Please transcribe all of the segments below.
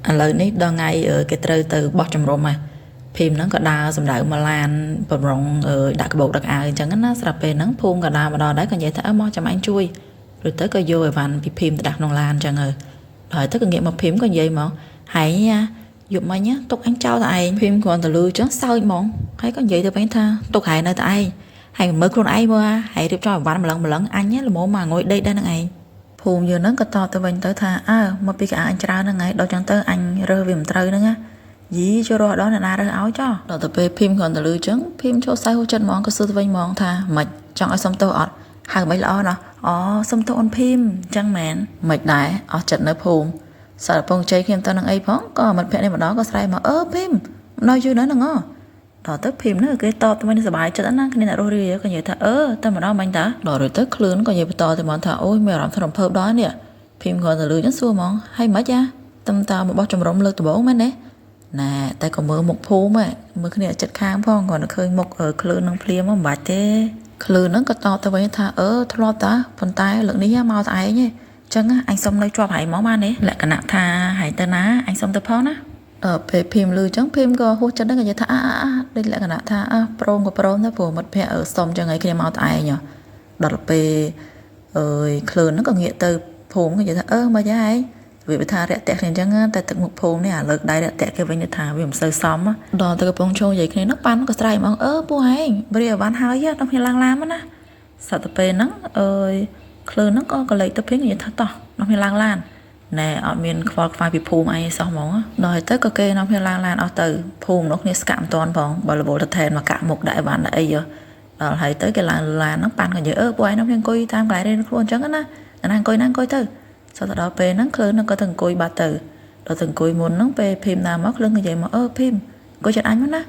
ឥឡូវនេះដល់ថ្ងៃគេត្រូវទៅបោះជំរំហើយភីមហ្នឹងក៏ដើរសម្ដៅមកឡានបំរុងដាក់កាបូបដាក់អាវអញ្ចឹងណាស្រាប់ពេលហ្នឹងភូមិក៏ដើរមកដល់ដែរក៏និយាយថាអើមកចាំអញជួយរួចទៅក៏យកអីវ៉ាន់ពីភីមទៅដាក់ក្នុងឡានអញ្ចឹងហើយដល់ទៅក៏ងាកមកភីមក៏និយាយមកហែងណាយប់មិញទុកអញចោលតែឯងភីមគ្រាន់តែលឺអញ្ចឹងសើចហ្មងហើយក៏និយាយទៅវិញថាទុកហែងនៅតែឯងហើយមើលខ្លួនឯងមើលហើយរៀបចំអីវ៉ាន់ម្លឹងម្លឹងអញល្មមមកងុយដេកដែរនឹងឯងភូមិយើងហ្នឹងក៏តបទៅវិញទៅថាអើមកពីកៅអញច្រើនហ្នឹងហើយដល់ចឹងទៅអញរើសវាមិនត្រូវហ្នឹងណាយីចូលរស់ដល់អ្នកណារើសឲ្យចោះដល់ទៅពេលភីមគ្រាន់តែលឺចឹងភីមចូលសៃហូចិត្តហ្មងក៏សួរទៅវិញហ្មងថាម៉េចចង់ឲ្យសុំទោសអត់ហៅមិនល្អណោះអូសុំទោសអូនភីមចឹងមែនមិនដែរអស់ចិត្តនៅភូមិសារពងជ័យខ្ញុំទៅនឹងអីផងក៏មិត្តភក្តិនេះម្ដងក៏ស្រែកមកអឺភីមម្ដងយូរណាស់ហ្នឹងហ៎ដល់ទៅភីមហ្នឹងគេតបទៅវិញសប្បាយចិត្តណាគ្នាអ្នករស់រាយក៏និយាយថាអឺតែម្ដងមិញតាដល់រួចទៅខ្លួនក៏និយាយបន្តទៅហ្មងថាអូយមានអារម្មណ៍ថារំភើបដល់នេះភីមគ្រាន់តែលឺចឹងសួរហ្មងហើយម៉េចយ៉ាតំតាមកបោះជំរំលើកដំបូងមែនទេណែតែក៏មើលមុខភូមិមើលគ្នាចិត្តខាងផងគ្រាន់តែឃើញមុខក្លឿននឹងភ្លាមមិនបាច់ទេក្លឿនហ្នឹងក៏តបទៅវិញថាអឺធ្លាប់តាប៉ុន្តែលើកនេះមកតែឯងទេចឹងអញសុំនៅជាប់ហែងមកបានទេលក្ខណៈថាហែងទៅណាអញសុំទៅផងណាដល់ពេលភីមលឺចឹងភីមក៏ហួសចិត្តហ្នឹងក៏និយាយថាអាអាដូចលក្ខណៈថាអើព្រមក៏ព្រមដែរព្រោះមិត្តភក្តិសុំចឹងឯងគ្នាមកតែឯងដល់ពេលអើយក្លឿនហ្នឹងក៏ងាកទៅភូមិក៏និយាយថាអឺមកយ៉ាងឯងវាថារាក់ទាក់គ្នាអញ្ចឹងតែទឹកមុខភូមិនេះអាលើកដៃរាក់ទាក់គេវិញថាវាមិនសូវសមដល់ទៅកំពុងឈោនិយាយគ្នានោះប៉ាន់ក៏ស្រែកហ្មងអឺពួកឯងបរិយាបានហើយដល់គ្នាឡើងឡានណាសត្វទៅពេលហ្នឹងអើយក្លឿនហ្នឹងក៏កលេចទៅភីងនិយាយថាតោះដល់គ្នាឡើងឡានណែអត់មានខ្វល់ខ្វាយពីភូមិអីសោះហ្មងដល់ទៅក៏គេនាំគ្នាឡើងឡានអស់ទៅភូមិនោះគ្នាស្កាក់មិនតាន់ផងបើរវល់ទៅថែនមកកាក់មុខដាក់អីបានអីដល់ហើយទៅគេឡើងឡានហ្នឹងប៉ាន់ក៏និយាយអឺពួកឯងនាំគ្នាអង្គុយតាមកន្លែងរៀនខ្លួនអញ្ចឹងណាណាអង្គុយណាអង្គុយទៅសោះទៅដល់ពេលហ្នឹងក្លឿនហ្នឹងក៏ទៅអង្គុយបាត់ទៅដល់ទៅអង្គុយមុនហ្នឹងពេលភីមណាមកក្លឿនក៏និយាយមកអឺភីមអង្គុយចិត្តអញមកណា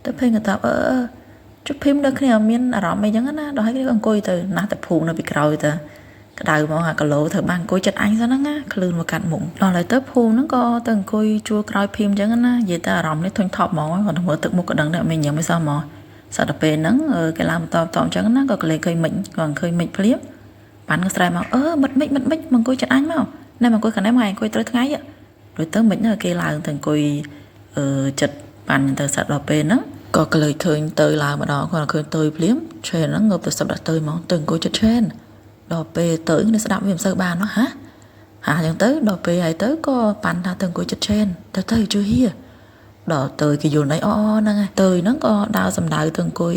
ទៅភីមក៏តបអឺអឺជុះភីមដល់គ្នាមានអារម្មណ៍អីចឹងណាដល់ហើយគេក៏អង្គុយទៅណាស់តែភូមិនៅពីក្រោយទៅក្តៅហ្មងអាគីឡូត្រូវបានអង្គុយចិត្តអញសិនហ្នឹងណាក្លឿនមកកាត់មុខដល់ហើយទៅភូមិហ្នឹងក៏ទៅអង្គុយជួលក្រោយភីមចឹងណានិយាយទៅអារម្មណ៍នេះធុញថប់ហ្មងគាត់មើលទឹកមុខក៏ដឹងដែរអត់មានញ៉ាំអីសោះហ្មងសត្វទៅពេលហ្នឹងគេឡើងបន្តបន្តចឹងណាក៏កលេឃើញមិចក៏ឃើញមិចភ្លាមប៉ាន់ក៏ស្រែកមកអឺមិត្តមិចមិត្តមិចមកអង្គុយចិត្តអញមកណែមកអង្គុយខាងនេះមកអង្គុយត្រូវថ្ងៃរួចទៅមិចហ្នឹងគេឡើងទៅអង្គុយអឺចិត្តប៉ាន់ទៅសត្វដល់ពេលហ្នឹងក៏កលេឃើញទៅឡើងម្ដងគាត់ឃើញទៅភ្លាមឆេនហ្នឹងងើបទៅសឹបដាក់ទៅហ្មងទៅអង្គុយចិត្តឆេនដល់ពេលទៅនេះស្ដាប់វាមិនសូវបាននោះហាហាអញ្ចឹងទៅដល់ពេលហើយទៅក៏ប៉ាន់ថាទៅអង្គុយចិត្តឆេនទៅទៅជួយហៀដល់ទៅគេយល់ណៃអូហ្នឹងហើយទៅហ្នឹងក៏ដើរសម្ដៅទៅអង្គុយ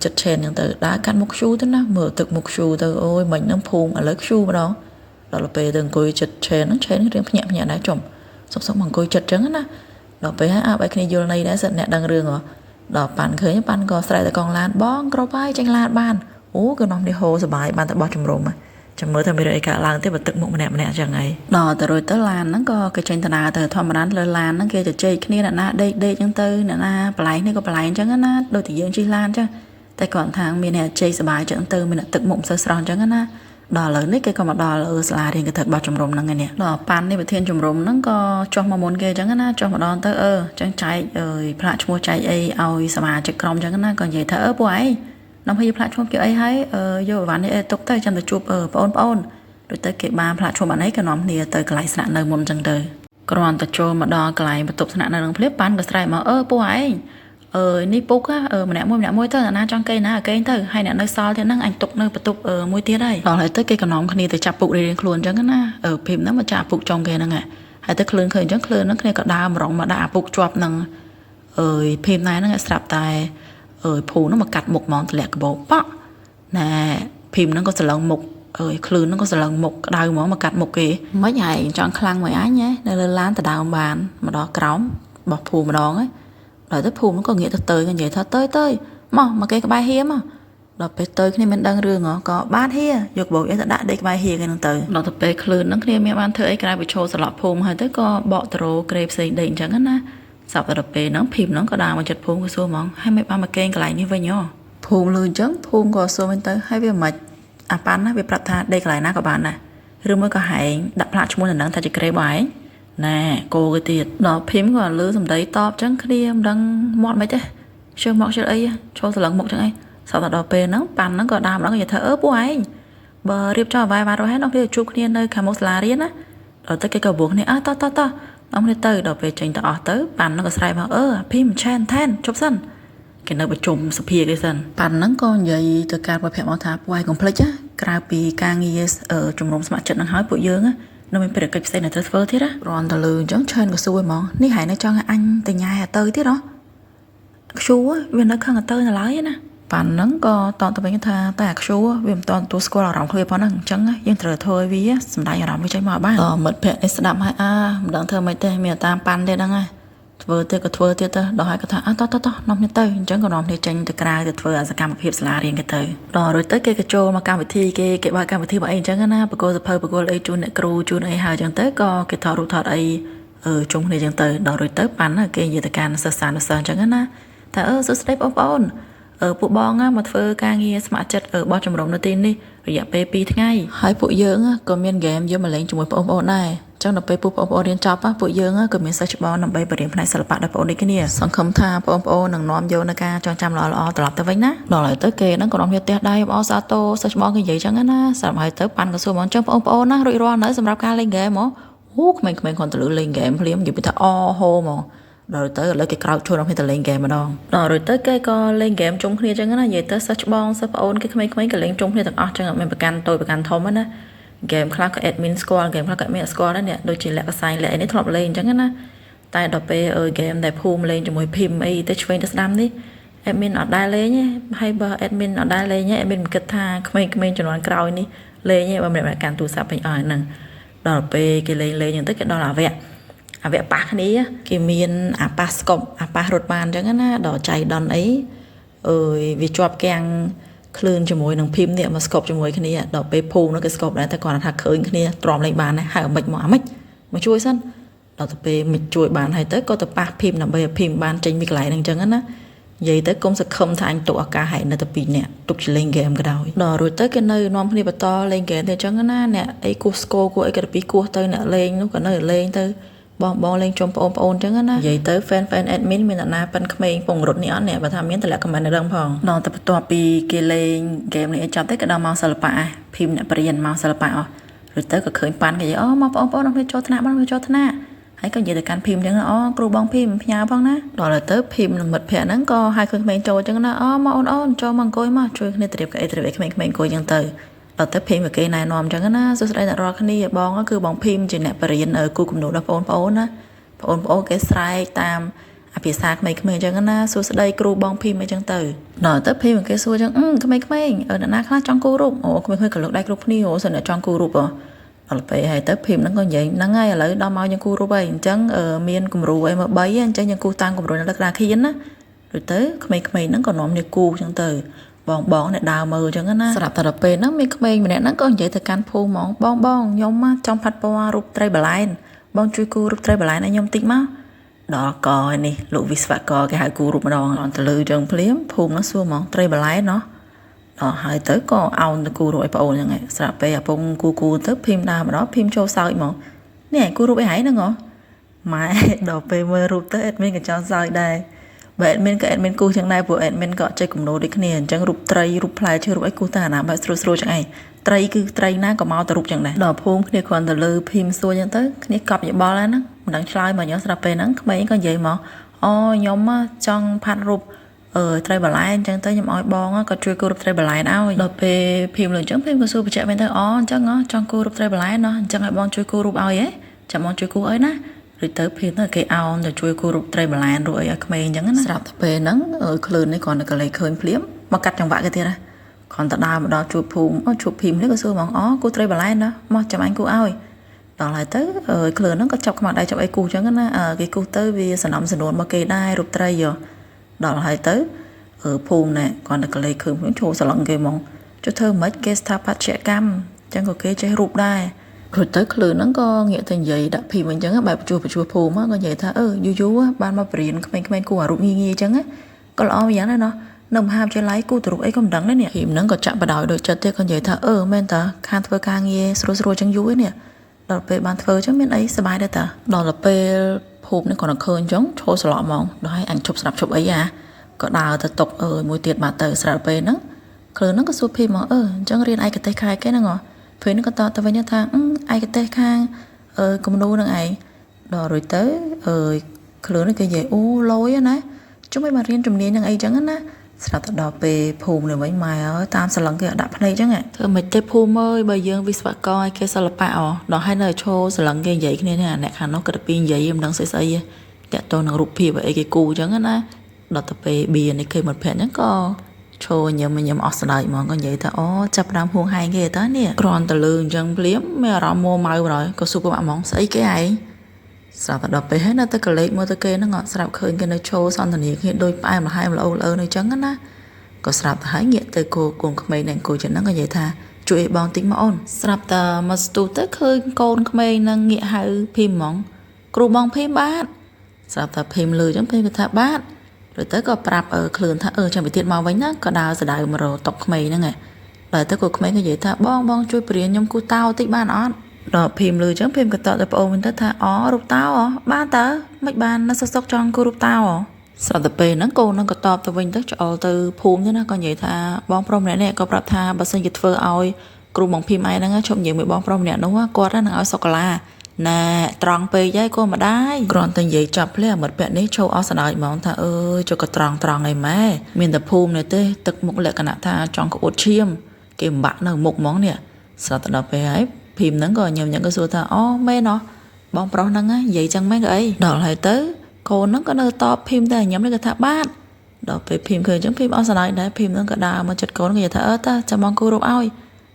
ចិត្តឆេនអញ្ចឹងទៅដើរកាត់មុខខ្ជូទៅណាមើលទឹកមុខខ្ជូទៅអូយមិញហ្នឹងភូមិឥឡូវខ្ជូម្ដងដល់ពេលទៅអង្គុយចិត្តឆេនហ្នឹងឆេនរៀងភ្ញាក់ភ្ញាក់ដែរចំសុកសុកមកអង្គុយចិត្តអញ្ចឹងណាដល់ពេលហើយអើឲ្យគ្នាយល់ន័យដែរសិតអ្នកដឹងរឿងហ៎ដល់ប៉ាន់ឃើញប៉ាន់ក៏ស្រែកទៅកងឡានបងគ្រប់ហើយចេញឡានបានអូគឺនាំនេះហូសបាយបានតែបោះជំរំចាំមើលថាមានអីកើតឡើងទេបើទឹកមុខម្នាក់ម្នាក់ចឹងហើយដល់ទៅរួចទៅឡានហ្នឹងក៏គេចេញដំណើរទៅធម្មតាលើឡានហ្នឹងគេជជែកគ្នាអ្នកណាដេកដេកចឹងទៅអ្នកណាបន្លែងនេះក៏បន្លែងចឹងណាដូចតែយើងជិះឡានចឹងតែគាត់ថាមានអ្នកជ័យសបាយចឹងទៅមានអ្នកទឹកមុខមិនសូវស្រស់ចឹងណាដល់ឥឡូវនេះគេក៏មកដល់សាលារៀនគេធ្វើបោះជំរំហ្នឹងឯនេះដល់ប៉ាន់នេះប្រធានជំរំហ្នឹងក៏ចុះមកមុនគេចឹងណាចុះមកដល់ទៅអឺចឹងចែកអើយផ្លាកឈ្មោះចែកអីឲ្យសមាជិកក្រុមចឹងណាក៏និយាយថាអឺពួកឯងនាំឲ្យផ្លាកឈ្មោះគេអីហើយយកអីវ៉ាន់នេះទុកទៅចាំទៅជួបបងប្អូនដូចទៅគេបានផ្លាកឈ្មោះបានអីក៏នាំគ្នាទៅកន្លែងស្នាក់នៅមុនចឹងទៅគ្រាន់តែចូលមកដល់កន្លែងបន្ទប់ស្នាក់នៅនឹងភ្លាមប៉ាន់ក៏ស្រែកមកអឺពួកឯងអឺនេះពុកម្នាក់មួយម្នាក់មួយទៅអ្នកណាចង់គេណាគេទៅហើយអ្នកនៅសល់ទៀតហ្នឹងអញទុកនៅបន្ទប់មួយទៀតហើយដល់ហើយទៅគេក៏នាំគ្នាទៅចាប់ពុករៀងៗខ្លួនចឹងណាអឺភីមហ្នឹងមកចាប់ពុកចុងគេហ្នឹងហើយទៅក្លឿនឃើញចឹងក្លឿនហ្នឹងគ្នាក៏ដើរម្រងមកដាក់អាពុកជាប់នឹងអើយភីមណែហ្នឹងស្រាប់តែអើយភូហ្នឹងមកកាត់មុខហ្មងតម្លាក់កាបូបប៉ក់ណែភីមហ្នឹងក៏ស្រឡឹងមុខអើយក្លឿនហ្នឹងក៏ស្រឡឹងមុខក្តៅហ្មងមកកាត់មុខគេមិនហែងចង់ខ្លាំងមួយអញហ៎នៅលើឡានដដើមបានមកដល់ក្រោមបោះភូម្ដងហ៎ដល់ទៅភូមិក៏ងាកទៅទៅនិយាយថាទៅទៅមកមកគេក្បែរហៀមកដល់ពេលទៅគ្នាមិនដឹងរឿងហ៎ក៏បានហៀយកបោកអីទៅដាក់ដេកក្បែរហៀគេហ្នឹងទៅដល់ទៅពេលក្លឿនហ្នឹងគ្នាមានបានធ្វើអីក្រៅពីឈោសន្លប់ភូមិហើយទៅក៏បកដ្រូក្រេផ្សេងដេកអញ្ចឹងណាសប្តាហ៍ទៅពេលហ្នឹងភីមហ្នឹងក៏ដើរមកចិត្តភូមិក៏សួរហ្មងហើយមិនបានមកគេងកន្លែងនេះវិញហ៎ភូមិលឺអញ្ចឹងភូមិក៏សួរវិញទៅហើយវាមិនអាប៉ាន់ណាវាប្រាប់ថាដេកកន្លែងណាក៏បានដែរឬមួយក៏ហែងដាក់ផ្លាកឈ្មោះនៅហ្នឹងថាជាក្រេរបស់ឯងណែគោគេទៀតដល់ភីមក៏លឺសំដីតបចឹងគ្នាមិនដឹងមាត់មិនទេជឿមកជឿអីចូលសន្លឹងមុខចឹងអីសោះដល់ពេលហ្នឹងប៉ាន់ហ្នឹងក៏ដើរម្ដងនិយាយថាអឺពួកឯងបើរៀបចំឲ្យវាយបានរហ័សដល់ពេលជួបគ្នានៅខាងមុខសាលារៀនណាដល់ទៅគេក៏បួងគ្នាអើតោះតោះតោះ នាំគ្នាទៅដល់ពេលចេញទៅអស់ទៅប៉ាន់ហ្នឹងក៏ស្រែកមកអឺភីមឆែនថែនជប់សិនគេនៅប្រជុំសភាគេសិនប៉ាន់ហ្នឹងក៏និយាយទៅការប្រភពមកថាពួកឯងកុំភ្លេចណាក្រៅពីការងារជំរំស្ម័គ្រចិត្តហ្នឹងហើយពួកយើងនៅមានភារកិច្ចផ្សេងដែលត្រូវធ្វើទៀតណារន់ទៅលើអញ្ចឹងឆែនក៏សួរហ្មងនេះហើយនៅចង់ឲ្យអញទៅញ៉ែអាទៅទៀតហ៎ខ្ជូវានៅខឹងអាទៅនៅឡើយណាប៉ាន់ហ្នឹងក៏តបទៅវិញថាតែអាខ្ជូវាមិនតទទួលស្គាល់អារម្មណ៍គ្នាប៉ុណ្ណឹងអញ្ចឹងយើងត្រូវធ្វើឲ្យវាសម្ដែងអារម្មណ៍វាចេញមកបានដល់មិត្តភក្តិនេះស្ដាប់ហើយអាមិនដឹងធ្វើម៉េចទេមានតាមប៉ាន់ទេហ្នឹងហើយធ្វើទៀតក៏ធ្វើទៀតទៅដល់ហើយក៏ថាអតតតនាំគ្នាទៅអញ្ចឹងក៏នាំគ្នាចេញទៅក្រៅទៅធ្វើសកម្មភាពសាលារៀនគេទៅដល់រួចទៅគេក៏ចូលមកកម្មវិធីគេគេបើកកម្មវិធីបើអីអញ្ចឹងណាបកគោសភៅបកគោអីជូនអ្នកគ្រូជូនអីហើយអញ្ចឹងទៅក៏គេថតរូបថតអីជុំគ្នាអញ្ចឹងទៅដល់រួចទៅប៉ាន់គេនិយាយទៅកាន់សិស្សានុសិស្សអញ្ចឹងណាថាសួស្តីបងប្អូនពួកបងមកធ្វើការងារស្ម័គ្រចិត្តរបស់ជំរំនៅទីនេះរយៈពេល2ថ្ងៃហើយពួកយើងក៏មានហ្គេមយកមកលេងជាមួយបងប្អូនដែរចឹងដល់ពេលពួកបងប្អូនរៀនចប់ពួកយើងក៏មានសិស្សច្បងដើម្បីបរៀនផ្នែកសិល្បៈដល់បងប្អូនដូចគ្នាសង្ឃឹមថាបងប្អូននឹងនាំយកនៅការចងចាំល្អៗត្រឡប់ទៅវិញណាដល់ហើយទៅគេហ្នឹងក៏នាំយកផ្ទះដៃអបសាទរសិស្សច្បងគេនិយាយចឹងណាសម្រាប់ហើយទៅប៉ាន់ក៏សួរហ្មងចឹងបងប្អូនណារួចរាល់នៅសម្រាប់ការលេងហ្គេមហ៎អូក្មេងៗគ្រាន់តែលឺលេងហ្គេមភ្លាមនិយាយថាអូហូហ្មងដល់ទៅឥឡូវគេក្រោកឈរនាំគ្នាទៅលេងហ្គេមម្ដងដល់រួចទៅគេក៏លេងហ្គេមជុំគ្នាចឹងណានិយាយទៅសិស្សច្បងសិស្សប្អូនគេក្មេងៗក៏លេងជុំគ្នាទាំងអស់ចឹងអត់មានប្រកាន់តូចប្រកាន់ធំណាហ្គេមខ្លះក៏ admin ស្គាល់ហ្គេមខ្លះក៏ admin អត់ស្គាល់ដែរនេះដូចជាលាក់កសែងលាក់អីនេះធ្លាប់លេងអញ្ចឹងណាតែដល់ពេលហ្គេមដែលភូមិលេងជាមួយភីមអីទៅឆ្វេងទៅស្ដាំនេះ admin អត់ដែរលេងទេហើយបើ admin អត់ដែរលេងទេ admin មិនគិតថាក្មេងៗជំនាន់ក្រោយនេះលេងទេបើម្នាក់ៗកាន់ទូរស័ព្ទពេញអស់ហ្នឹងដល់ពេលគេលេងអញ្ចឹងទៅគេដល់អាវៈប៉ះគ្នាគេមានអាប៉ះស្កប់អាប៉ះរត់បានអញ្ចឹងណាដល់ចៃដន្យអីអើយវាជាប់គាំងคลื่នជាមួយនឹងភីមនេះមកស្កប់ជាមួយគ្នាដល់ពេលភូមិនោះគេស្កប់ដែរតែគាត់ថាឃើញគ្នាទ្រាំលេងបានដែរហើយអាម៉េចមកអាម៉េចមកជួយសិនដល់ទៅពេលមិនជួយបានហើយទៅក៏ទៅប៉ះភីមដើម្បីឲ្យភីមបានចេញពីកន្លែងហ្នឹងអញ្ចឹងណានិយាយទៅកុំសង្ឃឹមថាអញទុកឱកាសឲ្យនៅតែ2នាក់ទុកជាលេងហ្គេមក៏ដោយដល់រួចទៅគេនៅនាំគ្នាបន្តលេងហ្គេមទៅអញ្ចឹងណាអ្នកអីគោះស្គរគោះអីក៏ទៅពីគោះទៅអ្នកលេងនោះក៏នៅលេងទៅបងបងលេងជុំបងប្អូនចឹងណានិយាយទៅ fan fan admin មានអ្នកណាប៉ិនក្មេងពងរត់នេះអត់អ្នកបើថាមានតម្លាក់ comment នៅដឹងផងដល់តែបន្ទាប់ពីគេលេងហ្គេមនេះឲ្យចប់ទៅក៏ដល់មកសិល្បៈភីមអ្នកបរៀនមកសិល្បៈអស់រួចទៅក៏ឃើញប៉ាន់គេនិយាយអូមកបងប្អូនគ្នាចូលថ្នាក់បងចូលថ្នាក់ហើយក៏និយាយទៅកាន់ភីមចឹងអូគ្រូបងភីមផ្ញើផងណាដល់ទៅភីមនឹងមិត្តភ័ក្ដិហ្នឹងក៏ហៅក្មេងៗចូលចឹងណាអូមកអូនចូលមកអង្គុយមកជួយគ្នាត្រៀបកៅអីត្រៀបអីក្មេងៗអង្គុយចឹងទៅដល់ទៅភីមគេណែនាំចឹងណាសួស្តីអ្នករាល់គ្នាបងគឺបងភីមជាអ្នកបរៀនគូគំនូរដល់បងប្អូនណាបងប្អូនគេស្រែកតាមអភិសាក្មេងៗចឹងណាសួស្តីគ្រូបងភីមអីចឹងទៅដល់ទៅភីមគេសួរចឹងក្មេងៗអ្នកណាខ្លះចង់គូរូបអូក្មេងៗក៏លើកដៃគ្រប់គ្នាអូសិនអ្នកចង់គូរូបដល់ពេលហើយទៅភីមហ្នឹងក៏និយាយហ្នឹងហើយឥឡូវដល់មកយើងគូរូបហើយអញ្ចឹងមានគំរូអីមក3អញ្ចឹងយើងគូតាមគំរូនៅលើក្តារខៀនណាដូចទៅក្មេងៗហ្នឹងក៏នាំគ្នាគូចឹងទៅបងបងអ្នកដើរមើលអញ្ចឹងណាស្រាប់តែដល់ពេលហ្នឹងមានក្មេងម្នាក់ហ្នឹងក៏និយាយទៅកាន់ភូមិហ្មងបងបងខ្ញុំចង់ផាត់ពណ៌រូបត្រីបឡែនបងជួយគូរូបត្រីបឡែនឲ្យខ្ញុំតិចមកដល់កនេះលោកវិស្វករគេហៅគូរូបម្ដងទៅលើចឹងភ្លាមភូមិហ្នឹងសួរហ្មងត្រីបឡែនណោះដល់ហើយទៅក៏អោនទៅគូរូបឲ្យប្អូនហ្នឹងឯងស្រាប់ពេលអាពងគូគូទៅភីមដើរម្ដងភីមចូលសើចហ្មងនេះឯងគូរូបអីហែងហ្នឹងហ៎ម៉ែដល់ពេលមើលរូបទៅ admin ក៏ចង់សើចដែរបើ admin ក៏ admin គូសចឹងដែរព្រោះ admin ក៏ចេះគំនូរដូចគ្នាអញ្ចឹងរូបត្រីរូបផ្លែឈើរូបអីគូសតែអាណាបែបស្រួលស្រួលចឹងឯងត្រីគឺត្រីណាក៏មកទៅរូបចឹងដែរដល់ភូមិគ្នាគ្រាន់តែលើភីមសួរចឹងទៅគ្នាកប់យោបល់ហ្នឹងមិនដឹងឆ្លើយមកញ៉ោះស្រាប់ពេលហ្នឹងក្មេងក៏និយាយមកអូខ្ញុំចង់ផាត់រូបត្រីបឡែនអញ្ចឹងទៅខ្ញុំឲ្យបងក៏ជួយគូរូបត្រីបឡែនឲ្យដល់ពេលភីមលើអញ្ចឹងភីមក៏សួរបញ្ជាក់វិញទៅអូអញ្ចឹងចង់គូរូបត្រីបឡែនណោះអញ្ចឹងឲ្យបងជួយគូរូបឲ្យហ៎ចាំបងជួយគូឲ្យណាឬទៅភីមទៅគេអោនទៅជួយគូរូបត្រីបឡែនរួចឲ្យក្មេងអញ្ចឹងណាស្រាប់តែពេលហ្នឹងក្លឿននេះគ្រាន់តែកលេឃើញភ្លាមមកកាត់ចង្វាក់គេទៀតណាគ្រាន់តែដើរមកដល់ជួបភូមិជួបភីមនេះក៏សួរហ្មងអូគូត្រីបឡែនណាមកចាំអញគូឲ្យដល់ហើយទៅក្លឿនហ្នឹងក៏ចាប់ខ្មាក់ដៃចាប់អីគូអញ្ចឹងណាគេគូទៅវាសំណំសំនួនមកគេដែររូបត្រីដល់ហើយទៅភូមិណែគ្រាន់តែកលេឃើញចូលសឡឹងគេហ្មងចុះធ្វើមិនគេស្ថាបត្យកម្មអញ្ចឹងក៏គេចេះរូបដែររួចទៅក្លឿនហ្នឹងក៏ងាកទៅនិយាយដាក់ភីមអញ្ចឹងបែបបញ្ជួសភូមិក៏និយាយថាយូរយូរបានមកបរៀនក្មេងៗគូអារូបងាយៗអញ្ចឹងក៏ល្អម្យ៉ាងដែរណោះនៅមហាវិទ្យាល័យគូទៅរូបអីក៏មិនដឹងដែរនេះភីមហ្នឹងក៏ចាក់បដោយដូចចិត្តទៀតក៏និយាយថាមែនតាខានធ្វើការងារស្រួលស្រួលអញ្ចឹងយូរឯនេះដល់ពេលបានធ្វើអញ្ចឹងមានអីសប្បាយដែរតាដល់ទៅពេលភូមិនេះគាត់ឃើញអញ្ចឹងឈរស្លក់ហ្មងដល់ហើយអញជប់ស្រាប់ជប់អីអាក៏ដើរទៅតុកមួយទៀតមកទៅស្រាប់ពេលហ្នឹងក្លឿនហ្នឹងក៏សួរភីមមកអញ្ចឹងរៀនឯកទេសខែគេហ្នឹងហ៎ភីមហ្នឹងក៏តបទៅវិញថាឯកទេសខាងគំនូនឹងឯង ដល់រួចទៅអើយខ្លួនគេនិយាយអូលយណាជុំឲ្យមករៀនជំនាញនឹងអីចឹងណាស្រាប់តែដល់ពេលភូមិនេះវិញម៉ែអើយតាមសលឹងគេដាក់ភ្នែកចឹងធ្វើមិនទេភូមិអើយបើយើងវិស្វករឲ្យគេសិល្បៈអដល់ហើយនៅឈោសលឹងគេនិយាយគ្នានេះអ្នកខាងនោះក៏ទៅពីនិយាយមិនដឹងស្អីស្អីតាក់ទងនឹងរូបភាពអីគេគូចឹងណាដល់ទៅពេលបៀនេះគេមិត្តភក្តិចឹងក៏ឈោញឹមញឹមអស់ស្ដាយហ្មងក៏និយាយថាអូចាប់ដើមហួងហែងគេតើនេះគ្រាន់តែលឺអញ្ចឹងភ្លាមមានអារម្មណ៍មួម៉ៅបណ្ដោយក៏ស៊ូពួកហ្មងស្អីគេឯងស្រាប់តែដល់ពេលហើយនៅតែកលេចមើលទៅគេហ្នឹងស្រាប់ឃើញគេនៅឈោសន្ទនាគ្នាដូចផ្អែមល្ហែមល្អល្អនៅអញ្ចឹងណាក៏ស្រាប់តែហើយងាកទៅគោកូនក្មេងនឹងគោចឹងហ្នឹងក៏និយាយថាជួយឲ្យបងតិចមកអូនស្រាប់តែមកស្ទុះទៅឃើញកូនក្មេងនឹងងាកហៅភីមហ្មងគ្រូបងភីមបាទស្រាប់តែភីមលឺអញ្ចឹងភីមក៏ថាបាទឬទៅក៏ប្រាប់ខ្លួនថាចាំពីទៀតមកវិញណាក៏ដើរសដៅមករកតុកក្មេងហ្នឹងដល់ទៅក៏ក្មេងក៏និយាយថាបងបងជួយបរៀនខ្ញុំគូតោតិចបានអត់ដល់ភីមលឺអញ្ចឹងភីមក៏តបទៅប្អូនវិញទៅថាអូរូបតោបានតើមិនបាននៅសុកចង់គូរូបតោស្រាប់តែពេលហ្នឹងកូនហ្នឹងក៏តបទៅវិញទៅឆ្អល់ទៅភូមិទៅណាក៏និយាយថាបងប្រុសម្នាក់នេះក៏ប្រាប់ថាបើសិនជាធ្វើឲ្យគ្រូបងភីមឯងហ្នឹងឈប់និយាយមួយបងប្រុសម្នាក់នោះគាត់នឹងឲ្យសូកូឡាណែត្រង់ពេកហើយក៏ម្ដាយគ្រាន់តែនិយាយចាប់ភ្លាមមិត្តភក្តិនេះឈោអស់ស្ដាយហ្មងថាអើយចុះក៏ត្រង់ត្រង់អីម៉ែមានតែភូមិនេះទេទឹកមុខលក្ខណៈថាចង់ក្អួតឈាមគេបំបាក់នៅមុខហ្មងនេះស្រាប់តែដល់ពេលហើយភីមហ្នឹងក៏ញឹមញឹមក៏សួរថាអូមែនអបងប្រុសហ្នឹងនិយាយចឹងមែនក៏អីដល់ហើយទៅកូនហ្នឹងក៏នៅតបភីមតែញឹមនេះក៏ថាបាទដល់ពេលភីមឃើញចឹងភីមអស់ស្ដាយដែរភីមហ្នឹងក៏ដើរមកចិត្តកូនក៏និយាយថាតើចាំបងគូរូបឲ្យ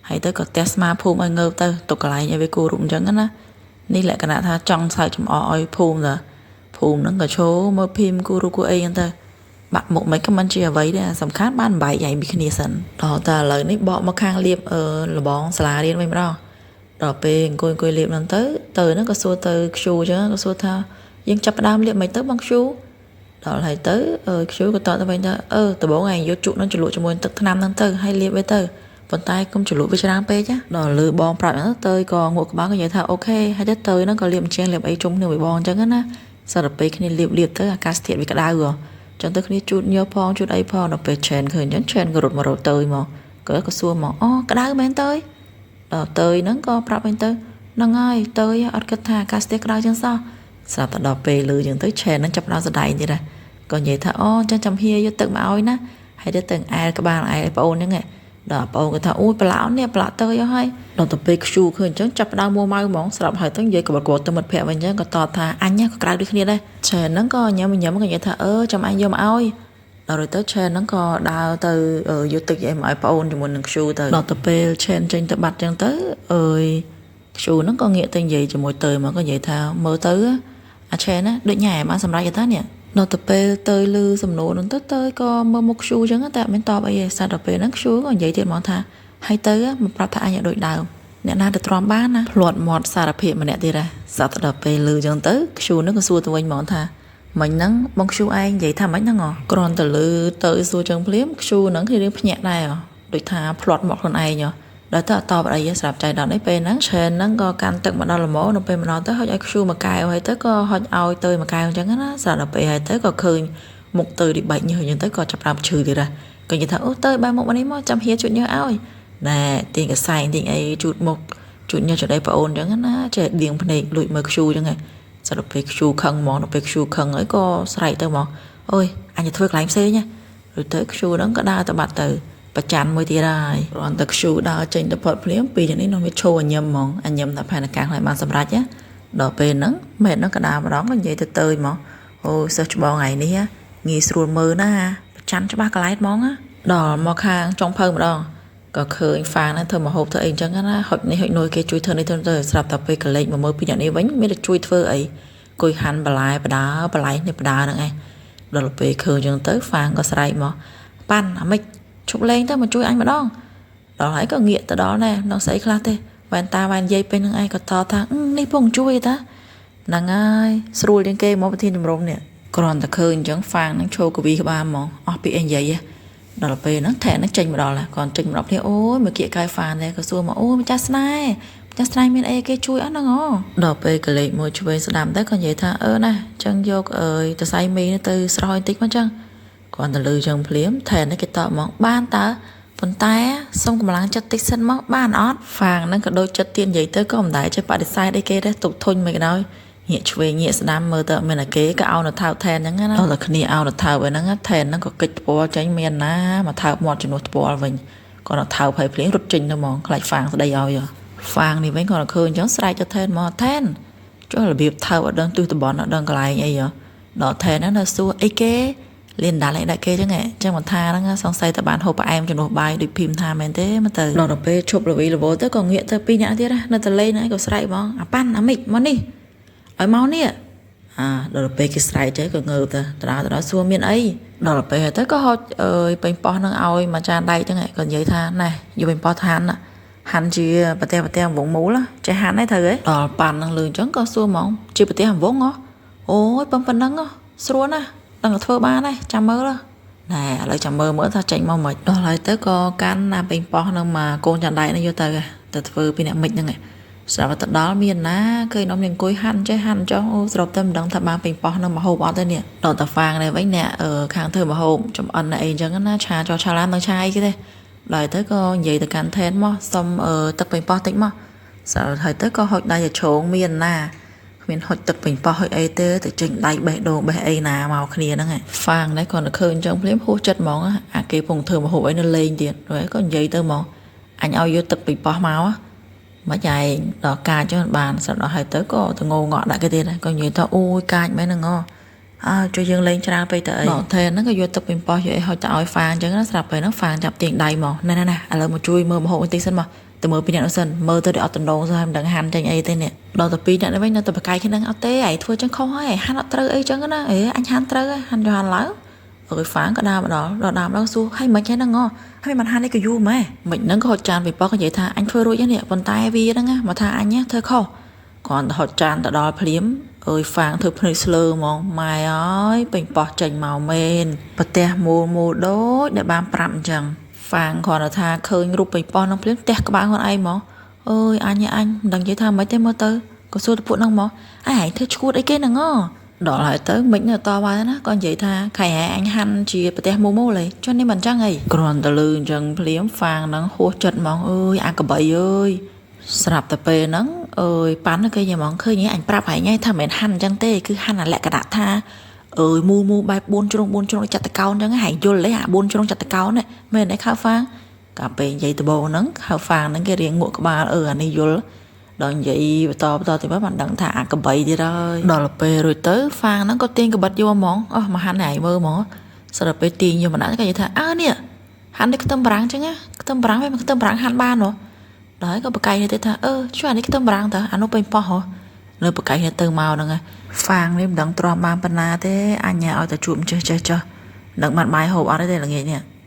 ហើយទៅក៏ទះស្មាភូមិឲ្យងើបទៅទុកកន្លែងឲ្យវាគូរូបអញ្ចឹងណានេះលក្ខណៈថាចង់សើចចំអកឲ្យភូមិតាភូមិហ្នឹងក៏ឈោមើលភីមគូរូបគូអីហ្នឹងទៅបាក់មុខមិនក៏មិនជាអ្វីដែរសំខាន់បានបែកឯងពីគ្នាសិនដល់តែឥឡូវនេះបកមកខាងលៀបលបងសាលារៀនវិញម្ដងដល់ពេលអង្គុយលៀបហ្នឹងទៅហ្នឹងក៏សួរទៅខ្ជូអញ្ចឹងក៏សួរថាយើងចាប់ផ្ដើមលៀបមិនទៅបងខ្ជូដល់ហើយទៅខ្ជូក៏តបទៅវិញថាដំបូងឯងយកជក់ហ្នឹងជ្រលក់ជាមួយទឹកថ្នាំហ្នឹងទៅហើយលៀបវាទៅប៉ុន្តែកុំជ្រលក់វាច្រើនពេកណាដល់លើបងប្រាប់ហ្នឹងទៅក៏ងក់ក្បាលក៏និយាយថាអូខេហើយទៅហ្នឹងក៏លៀបជាងលៀបអីជុំគ្នាមួយបងអញ្ចឹងណាសារទៅពេលគ្នាលៀបទៅអាកាសធាតុវាក្តៅហ៎ចឹងទៅគ្នាជូតញើសផងជូតអីផងដល់ពេលឆេនឃើញអញ្ចឹងឆេនក៏រត់មករកទៅមកក៏សួរមកអូក្តៅមែនទៅដល់ទៅហ្នឹងក៏ប្រាប់វិញទៅហ្នឹងហើយទៅអត់គិតថាអាកាសធាតុក្តៅចឹងសោះស្រាប់តែដល់ពេលលឺចឹងទៅឆេនហ្នឹងចាប់ដល់សដែងទៀតហ៎ក៏និយាយថាអូចឹងចាំហៀយកទឹកមកឲ្យណាហើយទៅអែលក្បាលអែលប្អូនហ្នឹងដល់ប្អូនក៏ថាអូយប្រឡោនេះប្រឡោទៅហើយដល់ទៅពេលខ្ជូឃើញអញ្ចឹងចាប់ដើមមួម៉ៅហ្មងស្រាប់ហើយទៅនិយាយក្បត់ក្បត់ទៅមិត្តភក្តិវិញអញ្ចឹងក៏តបថាអញក៏ក្រៅដូចគ្នាដែរឆេនហ្នឹងក៏ញ៉ាំញ៉ាំក៏និយាយថាចាំអញយកមកឲ្យដល់ទៅឆេនហ្នឹងក៏ដើរទៅយកទឹកអីមកឲ្យប្អូនជាមួយនឹងខ្ជូទៅដល់ទៅពេលឆេនចេញទៅបាត់អញ្ចឹងទៅអើយខ្ជូហ្នឹងក៏ងាកទៅនិយាយជាមួយទៅមកក៏និយាយថាមើលទៅអាឆេនណាដូចញ៉ែបានសម្រេចទៅនេះដល់ទៅពេលទៅលឺសំណួរហ្នឹងទៅក៏មើលមុខខ្ជូអញ្ចឹងតែអត់មានតបអីទេសារដល់ពេលហ្នឹងខ្ជូក៏និយាយទៀតហ្មងថាហើយទៅមកប្រាប់ថាអញឲ្យដូចដើមអ្នកណាទៅទ្រាំបានណាភ្លាត់មាត់សារភាពម្នាក់ទៀតហ៎សារទៅដល់ពេលលឺអញ្ចឹងទៅខ្ជូហ្នឹងក៏សួរទៅវិញហ្មងថាមិញហ្នឹងបងខ្ជូឯងនិយាយថាម៉េចហ្នឹងគ្រាន់តែលឺទៅសួរចឹងភ្លាមខ្ជូហ្នឹងគឺរឿងភ្ញាក់ដែរដូចថាភ្លាត់មកខ្លួនឯងដល់ទៅអត់តបអីស្រាប់ចៃដល់នេះពេលហ្នឹងឆេនហ្នឹងក៏កាន់ទឹកមកដល់ល្មមនៅពេលមកដល់ទៅហុចឲ្យខ្ជូមួយកែវហើយទៅក៏ហុចឲ្យទៅមួយកែវអញ្ចឹងណាស្រាប់ដល់ពេលហើយទៅក៏ឃើញមុខទៅទីបែកញើសអញ្ចឹងទៅក៏ចាប់ដើមឈឺទៀតហ៎ក៏និយាយថាអូទៅបែរមុខមកនេះមកចាំហៀជូតញើសឲ្យណែទាញកសែងទាញអីជូតមុខជូតញើសជូតអីប្អូនអញ្ចឹងណាចេះដៀងភ្នែកលួចមើលខ្ជូអញ្ចឹងហ៎ស្រាប់ពេលខ្ជូខឹងហ្មងដល់ពេលខ្ជូខឹងហើយក៏ស្រែកទៅហ្មងអូយអញទៅធ្វើកន្លែងផ្សេងណាឬទៅខ្ជូហ្នឹងក៏ដើរទៅបាត់ទៅប្រច័នមួយទៀតហើយគ្រាន់តែខ្ជូដើរចេញទៅផុតភ្លាមពីយ៉ាងនេះនោះវាឈោអញឹមហ្មងអញឹមតែផែនការខ្លួនបានសម្រេចណាដល់ពេលហ្នឹងម៉ែហ្នឹងក៏ដើរម្ដងក៏និយាយទៅទៅហ្មងអូសិស្សច្បងថ្ងៃនេះងាយស្រួលមើលណាប្រច័នច្បាស់កន្លែងហ្មងណាដល់មកខាងចុងភៅម្ដងក៏ឃើញហ្វាងហ្នឹងធ្វើម្ហូបធ្វើអីអញ្ចឹងណាហុចនេះហុចនួយគេជួយធ្វើនេះធ្វើទៅស្រាប់តែពេលកលេចមកមើលពីអ្នកនេះវិញមានតែជួយធ្វើអីគួយហាន់បន្លែបដាបន្លែនេះបដាហ្នឹងឯងដល់ពេលឃើញអញ្ចឹងទៅហ្វាងក៏ស្រែកមកប៉ាន់អាម៉េចឈប់លេងទៅមកជួយអញម្ដងដល់ហើយក៏ងាកទៅដល់ណែនឹងស្អីខ្លះទេវ៉ែនតាវ៉ែនយាយពេញនឹងឯងក៏តថានេះពងជួយតាហ្នឹងហើយស្រួលជាងគេមកប្រធានជំរំនេះគ្រាន់តែឃើញអញ្ចឹងហ្វាងហ្នឹងឈោកវីក្បាលហ្មងអស់ពីអីនិយាយដល់ពេលហ្នឹងថែហ្នឹងចេញមកដល់គាត់ចេញមកដល់គ្នាអូយមកគៀកកាយហ្វានដែរក៏សួរមកអូម្ចាស់ស្នេហ៍ម្ចាស់ស្នេហ៍មានអីគេជួយអត់ហ្នឹងអូដល់ពេលកលេចមួយឆ្វេងស្ដាំទៅក៏និយាយថាណាចឹងយកអើយតសៃមីទៅស្រោចបន្តិចមកចឹងគាត់ទៅលឺចឹងភ្លាមថែនេះគេតបមកបានតើប៉ុន្តែសុំកម្លាំងចិត្តតិចសិនមកបានអត់ហ្វាងហ្នឹងក៏ដូចចិត្តទៀតនិយាយទៅក៏មិនដែរចេះបដិសេធអីគេដែរទុកធុញមិនក៏ដោយ ងាកឆ្វេងងាកស្ដាំមើលទៅអត់មានតែគេក៏ឲ្យនៅថើបថែនអញ្ចឹងណាដល់តែគ្នាឲ្យនៅថើបឯហ្នឹងថែនហ្នឹងក៏កិច្ចថ្ពាល់ចេញមានណាមកថើបមាត់ជំនួសថ្ពាល់វិញគាត់នៅថើបហើយភ្លៀងរត់ចេញទៅហ្មងខ្លាចហ្វាងស្ដីឲ្យហ្វាងនេះវិញគាត់ឃើញអញ្ចឹងស្រែកទៅថែនមកថែនចុះរបៀបថើបអត់ដឹងទិសតំបន់អត់ដឹងកន្លែងអីដល់ថែនហ្នឹងនៅសួរអីគេលៀនដាល់អីដាក់គេចឹងហ៎ចឹងមិនថាហ្នឹងសង្ស័យតែបានហូបផ្អែមជំនួសបាយដូចភីមថាមែនទេមើលទៅដល់ទៅពេលឈប់រវីរវល់ទៅក៏ងាកទៅពីរនាក់ទៀតនៅតលេហ្នឹងក៏ស្រែកហ្មងអាប៉ាន់អាមិចមកនេះឲ្យមកនេះអាដល់ពេលគេស្រែកទៅក៏ងើបទៅដល់សួរមានអីដល់ពេលទៅក៏ហុចអើយពេញប៉ោះនឹងឲ្យមួយចានដែកចឹងក៏និយាយថាណែយកពេញប៉ោះឋានហាន់ជាប្រទេសវងមូលចេះហាន់ឯងត្រូវឯងដល់ប៉ាន់នឹងលឺចឹងក៏សួរហ្មងជាប្រទេសវងហ៎អូយប៉ុណ្ណឹងស្រួលណាស់ដឹងតែធ្វើបានដែរចាំមើលណែឥឡូវចាំមើលមើលថាចេញមកមិនដល់ហើយទៅក៏កាន់ណាពេញប៉ោះនឹងមកកូនចានដែកនេះយកទៅទៅធ្វើពីអ្នកមិចហ្នឹងស្រាប់តែដល់មានណាឃើញនំអង្គុយហាន់ចេះហាន់ចុះអូស្របតែមិនដឹងថាបានពេញប៉ោះនឹងមកហូបអត់ទេនេះដល់តែហ្វាងនេះវិញអ្នកខាងធ្វើមកហូបចំអិនអីអញ្ចឹងណាឆាចោឆាឡាននឹងឆាអីគេទេដល់ទៅក៏និយាយទៅកាន់ថែនមកសុំទឹកពេញប៉ោះតិចមកស្រាប់ហើយទៅក៏ហុចដៃទៅឆោងមានណាគ្មានហុចទឹកពេញប៉ោះហុចអីទេទៅចេញដៃបេះដូងបេះអីណាមកគ្នាហ្នឹងហ្វាងនេះគាត់ទៅឃើញអញ្ចឹងភ្លាមហួសចិត្តហ្មងអាគេពងធ្វើមកហូបអីនៅលេងទៀតហើយក៏និយាយទៅហ្មងអញឲ្យយកទឹកពេញប៉ោះមកមកចែងដល់កាចចឹងបានស្រាប់ដល់ហើយទៅក៏ទៅងងក់ដាក់គេទៀតក៏និយាយថាអូយកាចមែនហ្នឹងអើជួយយើងលេងច្រើនពេកទៅអីដល់ថែនហ្នឹងក៏យកទឹកពេញប៉ោះយកអីហុចទៅឲ្យហ្វាងអញ្ចឹងណាស្រាប់ពេលហ្នឹងហ្វាងចាប់ទាញដៃមកណែណែឥឡូវមកជួយមើលម្ហូបបន្តិចសិនមកទៅមើលពីអ្នកនោះសិនមើលទៅដូចអត់តំណងសោះមិនដឹងហាន់ចេញអីទេនេះដល់ទៅពីអ្នកនេះវិញនៅតែបកាយគ្នានឹងអត់ទេឯងធ្វើចឹងខុសហើយហាន់អត់ត្រូវអីចឹងណាអេអញហាន់ត្រូវហើយហាន់យកហាន់ឡើងអើយហ្វាងក៏ដើរមកដល់ដល់ដើមដល់សួរហើយមិនហ្នឹងហ៎ហើយមិនហាន់នេះក៏យូរម៉ែមិនហ្នឹងក៏ហុចចានពីប៉ោះក៏និយាយថាអញធ្វើរួចហើយនេះប៉ុន្តែវាហ្នឹងមកថាអញធ្វើខុសគ្រាន់តែហុចចានទៅដល់ភ្លាមអើយហ្វាងធ្វើភ្នែកស្លើហ្មងម៉ែអើយពេញប៉ោះចេញមកមែនប្រទេសមូលមូលដូចដែលបានប្រាប់អញ្ចឹងហ្វាងគ្រាន់តែថាឃើញរូបពេញប៉ោះហ្នឹងភ្លាមផ្ទះក្បាលខ្លួនឯងហ្មងអើយអញមិនដឹងនិយាយថាម៉េចទេមើលទៅក៏សួរទៅពួកហ្នឹងហ្មងឯងធ្វើឈួតអីគេហ្នឹងហ៎ដល់ហើយទៅមិននៅតវ៉ាណាក៏និយាយថាខែហែអញហាន់ជាប្រទេសមូលមូលឯងចុះនេះមិនចឹងអីគ្រាន់តែលឺអញ្ចឹងភ្លាមហ្វាងហ្នឹងហួសចិត្តហ្មងអើយអាកបីអើយស្រាប់តែពេលហ្នឹងអើយប៉ាន់គេនិយាយហ្មងឃើញអញប្រាប់ឯងថាមិនមែនហាន់អញ្ចឹងទេគឺហាន់អាលក្ខណៈថាអើយមូលមូលបែប4ជ្រុង4ជ្រុងចតកោនអញ្ចឹងហែងយល់ទេអា4ជ្រុងចតកោនមែនទេខៅហ្វាងកាលពេលនិយាយដបងហ្នឹងខៅហ្វាងហ្នឹងគេរៀងងក់ក្បាលអឺអានេះយល់ដល់និយាយបន្តទៅមកបានដឹងថាអាកបីទៀតហើយដល់ពេលរួចទៅហ្វាងហ្នឹងក៏ទាញកបិតយកហ្មងអស់មកហាន់ឯងមើលហ្មងស្រាប់ពេលទាញយកម្នាក់ក៏និយាយថាអើនេះហាន់ដូចខ្ទឹមបារាំងចឹងណាខ្ទឹមបារាំងវាមិនខ្ទឹមបារាំងហាន់បានហ៎ដល់ហើយក៏បកកាយទៅថាអឺជួយអានេះខ្ទឹមបារាំងតើអានោះពេញប៉ោះហ៎នៅបកកាយទៅមកហ្នឹងហ្វាងនេះមិនដឹងទ្រាំបានប៉ុណ្ណាទេអញឲ្យតែជួបចេះចេះចុះនឹងបានបាយហូបអត់ទេល្ងាចនេះ។